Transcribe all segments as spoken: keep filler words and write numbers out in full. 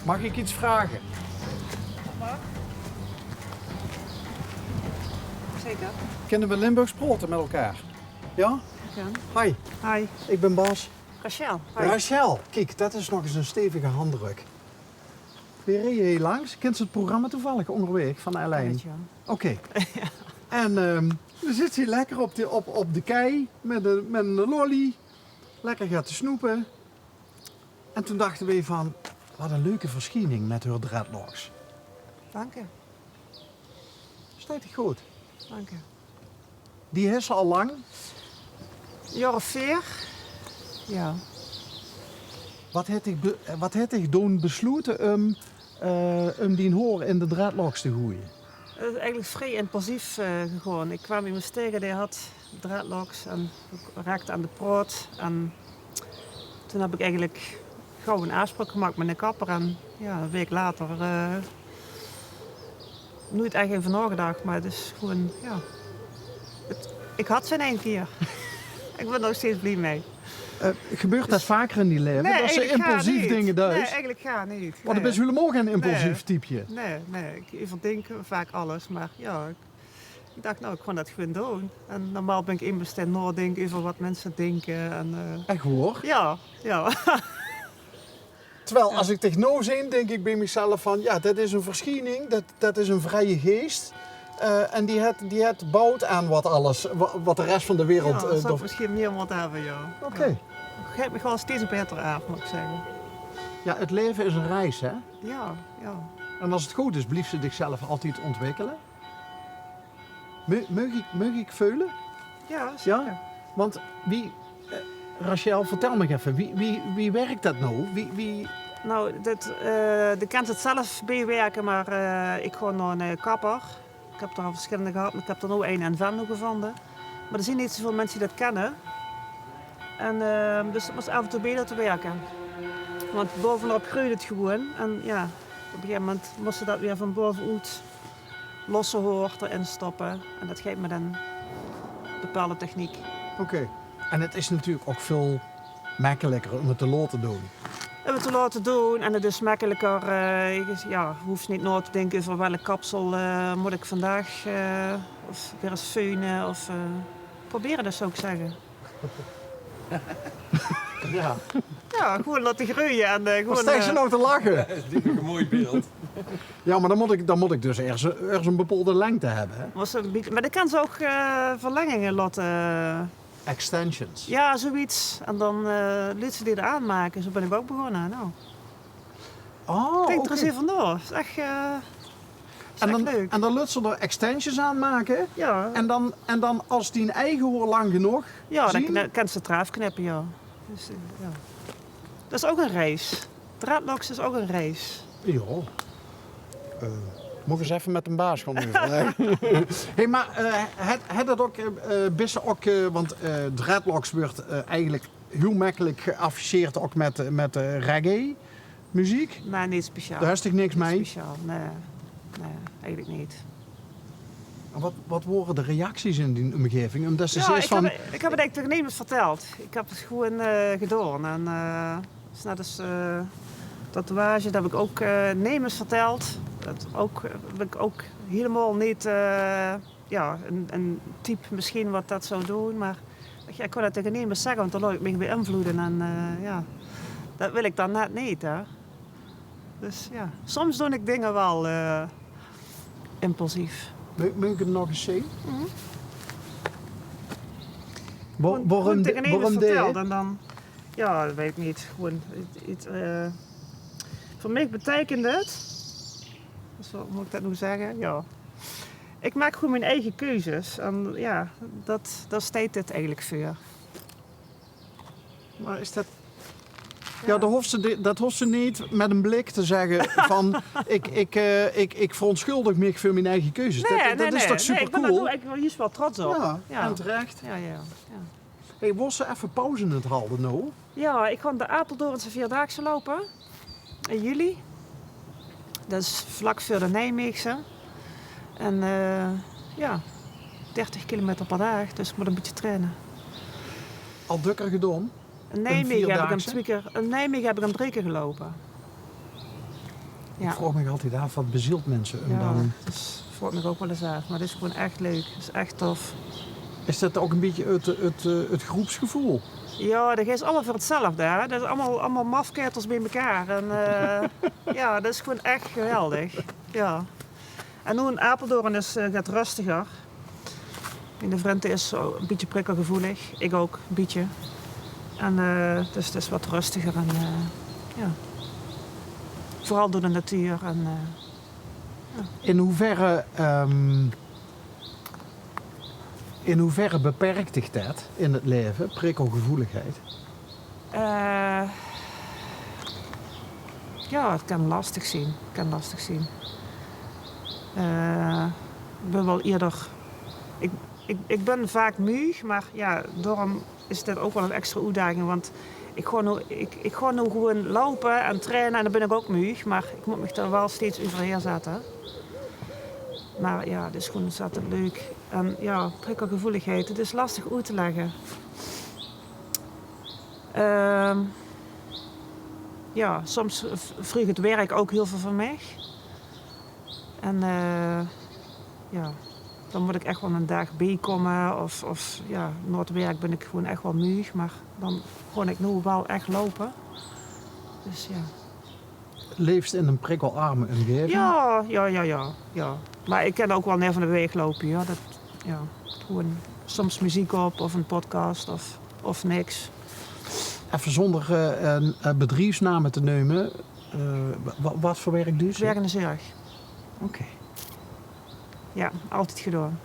Mag ik iets vragen? Zeker. Kinne we Limburgs praote mit elkaar? Ja? Hi, ik bin Bas. Rachel. Rachel, kiek, det is nog ens 'ne stevige handdruk. We reje hiej langs. Kins se 't programma toevallig Óngerwaeg van L1? Oké. En ehm, we zitte hiej lekker op de, op, op de kei mit 'ne, mit 'ne lolly. Lekker gaon te snoepe. En toen dachte we van, wat 'n leuke verschiening mit häör dreadlocks. Dank je. Steit dich good. Dank je. Die hes se al lang? Jaor of veer. Ja. Wat het dich, be- wat het dich doon besloete um, eh, um dien hoor in de dreadlocks te goeie? Het is eigenlijk vrij impulsief eh gegaon. Ik kwaam iemand tegen die had dreadlocks en ik raakte aan de praot. En toen heb ik eigenlijk gauw een afspraak gemaakt met een kapper. En ja, een week later eh, nooit echt over nagedacht, maar het is gewoon, ja. Het, ik had ze in één keer. Ik ben er nog steeds blij mee. Eh, gebeurt det vaker in dien laeve? Det se Eigenlijk gaar impulsief niet. Dinger duis? Nee, eigenlijk gaar niet. Want dan bis se hielemaol gen impulsief typeje. Nee, nee, ik overdenk vaak alles, maar ja, ik, ik dacht, nou, ik ga det gewoon doen. En normaal ben ik iemand die nadenkt over wat mensen denken. En, eh, Echt waor? Ja, ja. Terwijl, as ik dich now zeen, dink ik bie mezelf van, ja, det is 'n verschiening, det, det is 'n vrije geest. Eh, en die het, die het bouwt aan wat alles, wa- wat de rest van de wereld... Ja, eh, dat zou door- ik misschien meer moeten hebben, ja. Oké. Ja. Ik geef me gewoon steeds beter af, moet ik zeggen. Ja, het laeve is 'n reis, hè? Ja, ja. En as het good is, bliefs se dichzelf altied ontwikkele. Meug, meug ik, meug ik veule? Ja, Ja? Want wie, eh, Rachel, vertel mich effe, wie, wie, wie werkt det now? Wie, wie... Nou, dit, eh de kent het zelf bijwerken, maar eh, ik gewoon naar een eh, kapper. Ik heb er al verschillende gehad, maar ik heb er nou een in Venlo gevonden. Maar er zijn niet zoveel mensen die dat kennen. En eh, dus het moest af en toe bij dat werken. Want bovenop groeit het gewoon. En ja, op een gegeven moment moesten dat weer van bovenuit losse hoor erin stoppen. En dat geeft me dan bepaalde techniek. Oké. En het is natuurlijk ook veel makkelijker om het te laten doen. Om het te laten doen en het is makkelijker. Eh, je ja, hoeft niet na te denken over welk kapsel eh, moet ik vandaag. Eh, of weer eens feunen. Of eh, proberen, dat zou ik zeggen. Ja. Ja, gewoon laten groeien. En, eh, gewoon, Wat stijgt ze eh, nou te lachen? Dat is natuurlijk een mooi beeld. Ja, maar dan moet ik, dan moet ik dus ergens, ergens een bepaalde lengte hebben. Hè? Was een beetje, maar dan kan ze ook eh, verlengingen laten. Extensions. Ja, zoiets. En dan eh liet ze die eraan maken. Zo ben ik ook begonnen. Nou, Oh, denk er oké. eens even door. Is echt, eh is En echt dan, leuk. En dan lutst ze er extensions aan maken. Ja, En dan, en dan als die eigen hoor lang genoeg ja, dan zien, kn- kan ze het eraf knippen, ja. Dus, eh, ja. Dat is ook een race. Dreadlocks is ook een race. Ja. Eh, moet ik eens even met een baas gaan overleggen. Hey, maar eh, het, het dat ook, eh, eh, bis se ook, eh, want eh, dreadlocks wordt eh, eigenlijk heel makkelijk geassocieerd ook met, eh, met eh, reggae muziek. Nee, niet speciaal. Daar is toch niks Niet mee? Speciaal, nee. Nee, eigenlijk niet. En wat, wat waren de reacties in die omgeving? Omdat ze Ja, zoiets ik, van... heb, ik heb het eigenlijk tegen niemand verteld. Ik heb het gewoon eh, gedaan. En eh, dus net als eh, tatoeage, dat heb ik ook eh niemand verteld. Dat ook, heb ik ook helemaal niet eh, ja, een, een type misschien wat dat zou doen. Maar ik, ik kon het tegen niemand zeggen, want dan laat ik me beïnvloeden. En eh, ja, dat wil ik dan net niet, hè. Dus ja, soms doe ik dingen wel eh, impulsief. Mag, mag ik het nog eens zien? Mhm. Wa- Gewoon waarom tegen de- niemand waarom de- verteld. En dan, ja, dat weet ik niet. Gewoon iets, iets eh, voor mij betekent het, dus wat moet ik dat nu zeggen? Ja. Ik maak gewoon mijn eigen keuzes. En ja, dat, daar staat dit eigenlijk voor. Maar is dat... Ja, dat hoeft, ze, di- dat hoeft ze niet met een blik te zeggen van ik, ik, eh, ik, ik verontschuldig mich voor mijn eigen keuzes. Nee, dat, dat nee, is nee. toch Nee, super ik ben daar cool? ook- ik ben juist wel trots op. Ja, Ja. En terecht. Ja, ja, ja. Hey, wos se effe pauze in het halde nou? Ja, ik ga de Apeldoornse Vierdaagse lopen in juli. Dat is vlak voor de Nijmeegse. En eh, ja, dertig kilometer per dag, dus ik moet een beetje trainen. Al dukker gedaan? In Nijmegen heb ik hem Vierdaagse? twee keer, in Nijmegen heb ik hem drie keer gelopen. Ja. Ich vraog mich altied aaf, wat bezielt minse um dan? Ja, det vraog ich mich ouch waal ins aaf. Mer det is gewoon ech leuk. Det is ech tof. Is det ouch ein bietje 't, 't, eh, 't groepsgeveul? Ja, det is allemaol veur 'tzelfde, hè. Det is allemaol, allemaol mafkaetels bie-ein. En, eh, ja, det is gewoon ech geweldig. Ja. En noe in Apeldoorn is, eh, 't rustiger. Miene vrundj is zoe 'n bietje prikkelgevoelig. Ich ouch, 'n bietje. En, eh, dus 't is get rustiger en, eh, ja. Veural door de natuur en, eh, ja. In hoeverre, ehm, in hoeverre beperk dich det in 't laeve, prikkelgevoeligheid? Eh, ja, 't kan lastig zien. 't Kan lastig zien. Eh, ich bön waal ierder, ich, ich, ich bön vaak muug, mer ja, daorum is dit ouch waal 'n extra oetdaging, want ich gaon noe, ich, ich gaon noe gewoon loupe en traine en dan bön ich ouch muug, mer ich mót mich d'r waal steeds euverhaer zètte. Mer ja, 't is gewoon ontzettend leuk. En ja, prikkelgevoeligheid, 't is lastig oet te lègke. Ehm, ja, soms v-, vraog 't werk ouch hiel väöl van mich. En, eh, ja, dan mót ich ech waal 'nen daag biekómme of, of ja, nao 't werk bön ich gewoon ech waal muug, mer dan gaon ich noe waal ech loupe. Dus ja. Laefs in 'n prikkelarme umgaeving? Ja, ja, ja, ja, ja. Mer ich kan ouch waal neet van de waeg loupe, ja. Det, ja, gewoon soms meziek op of 'n podcast of, of niks. Effe zónger, eh, eh, bedriefsname te neume, eh, wa-, wa-, wat veur werk duis se? Ich werk in de zörg. Oké. Ja, altied gedaon.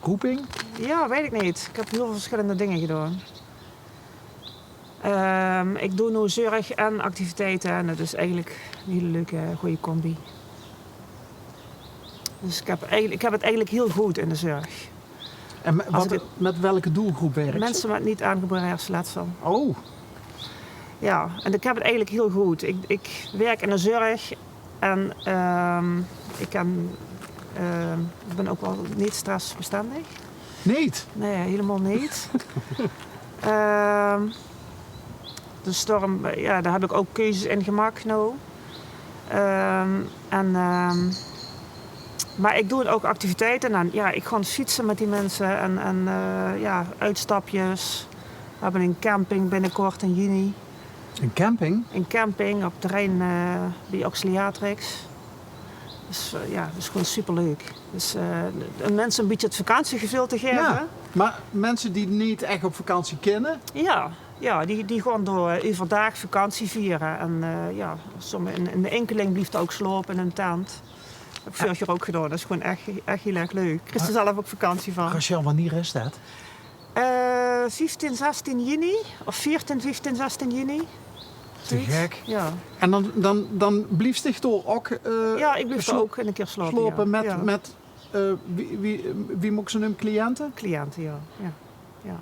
Roeping? Ja, weit ich neet. Ich höb hiel väöl versjillende dinger gedaon. Ehm, ich doon noe zörg en activiteite en det is eigelik 'n hiel leuke, gooj combi. Dus ich höb eigelik, ich höb 't eigelik hiel good in de zörg. En me-, wat, mit welke doelgroep werks se? Minse mit neet aangebore hersenletsel. Oh. Ja, en ich höb 't eigelik hiel good. Ich, ich werk in de zörg en, ehm, ich kan, ehm, ich bön ouch waal neet stressbestendig. Neet? Nae, hielemaol neet. Ehm, dus daorum, eh, ja, dao höb ich ouch keuzes in gemaak noe. Ehm, en, ehm, mer ich doon ouch activiteite en ja, ich gaon fietse mit die minse en, en, eh, ja, oetstapjes. V'r höbbe 'n camping binnekort in juni. 'n Camping? 'n Camping op terrein, eh, bie Oxxleatrix. Dus, eh, ja, det is gewoon superleuk. Dus, eh, um minse 'n bietje 't vakantiegeveul te gaeve. Ja, mer minse die neet ech op vakantie kinne? Ja, ja, die, die gaon dao, eh, euverdaag vakantie viere. En, eh, ja, sommige, 'n, 'n inkeling blief dao ouch slaope in 'n tent. Höb ich veurig jaor ouch gedaon. Det is gewoon ech, ech hiel erg leuk. Kriegs se zelf ouch vakantie van. Rachel, wannier is det? Eh, vieftien, zestien juni. Of veertien, vieftien, zestien juni. Te gek. Ja. En dan, dan, dan bliefs dich dao ouch, eh, ja, ich blief dao ouch 'ne kier slaope, slaope, ja, mit, ja, mit, eh, wie, wie, wie mót ich ze neume? Cliënte? Cliënte, ja. Ja. Ja.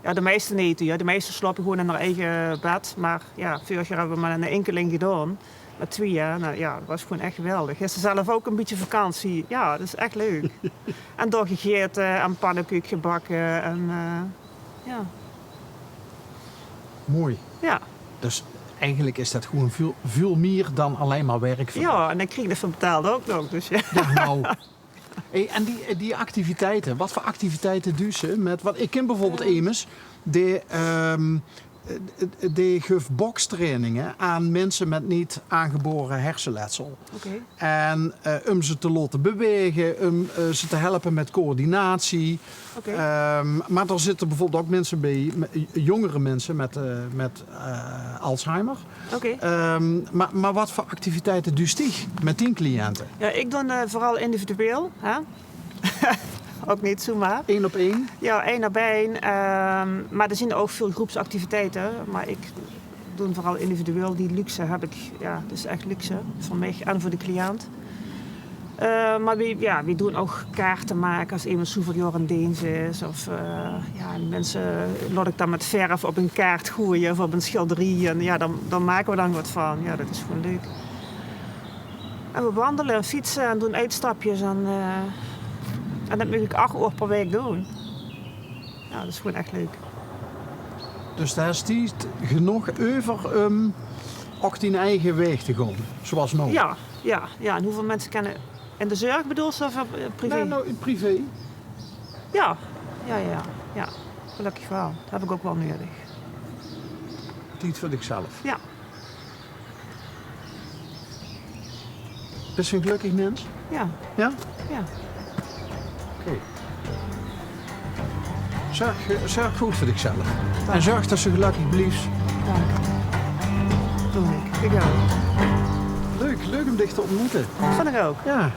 Ja, de meiste neet, ja. De meiste slaope gewoon in häör eige bed. Mer ja, veurig jaor höbbe v'r mer 'n inkeling gedaon. Mit twieë, hè. Nou ja, det waas gewoon ech geweldig. Höbs se zelf ouch 'n bietje vakantie. Ja, det is ech leuk. En dao gegaete en pannekook gebakke en, eh, ja. Mooi. Ja. Dus eigelik is det gewoon väöl, väöl mieër dan allein mer werk veur dich. Ja, en ich krieg d'rveur betaald ouch nog, dus ja. Ja, nou. Hey, en die, die activiteite, wat veur activiteite duis se mit, want ich kin bieveurbeeld emes dae, ehm, eh, dae guf bokstraininge aan minse mit neet aangebore hersenletsel. Oké. En, eh, um ze te laote bewaege, um, eh, ze te helpe mit coördinatie. Oké. Ehm, mer d'r zitte bieveurbeeld ouch minse bie, me-, jóngere minse mit, eh, mit, eh, Alzheimer. Oké. Ehm, mer, mer wat veur activiteite duis dich mit dien cliënte? Ja, ich doon, eh, veural individueel, hè. Ouch neet zoemer. Ein op ein? Ja, ein op ein. Ehm, mer d'r zien ouch väöl groepsactiviteite. Mer ich doon veural individueel. Die luxe höb ich, ja, det is ech luxe veur mich en veur de cliënt. Eh, mer v'r, ja, v'r doon ouch kaarte make es emes zoeväöl jaor in deens is. Of, eh, ja, minse laot ich dan mit verf op 'n kaart goeie of op 'n sjilderie. En ja, dan, dan make v'r dan get van. Ja, det is gewoon leuk. En v'r wandele en fietse en doon oetstapjes en, eh, en det maag ich ach oor per waek doon. Ja, det is gewoon ech leuk. Dus dao is tied genóg euver um Ouch dien eige waeg te goon, zoeas noe? Ja, ja, ja. En hoeväöl minse kenne in de zörg, bedoels se, of, eh, privé? Noe, noe, in privé. Ja, ja, ja, ja. Gelökkig waal. Det höb ik ouch waal nudig. Tied veur dichzelf. Ja. Bis se ein gelökkig mins? Ja. Ja? Ja. Oké. Zörg, zörg good veur dichzelf. En zörg det se gelökkig bliefs. Dank. Doon ik. Ik ouch. Leuk, leuk um dich te ontmoete. Van ik ouch. Ja.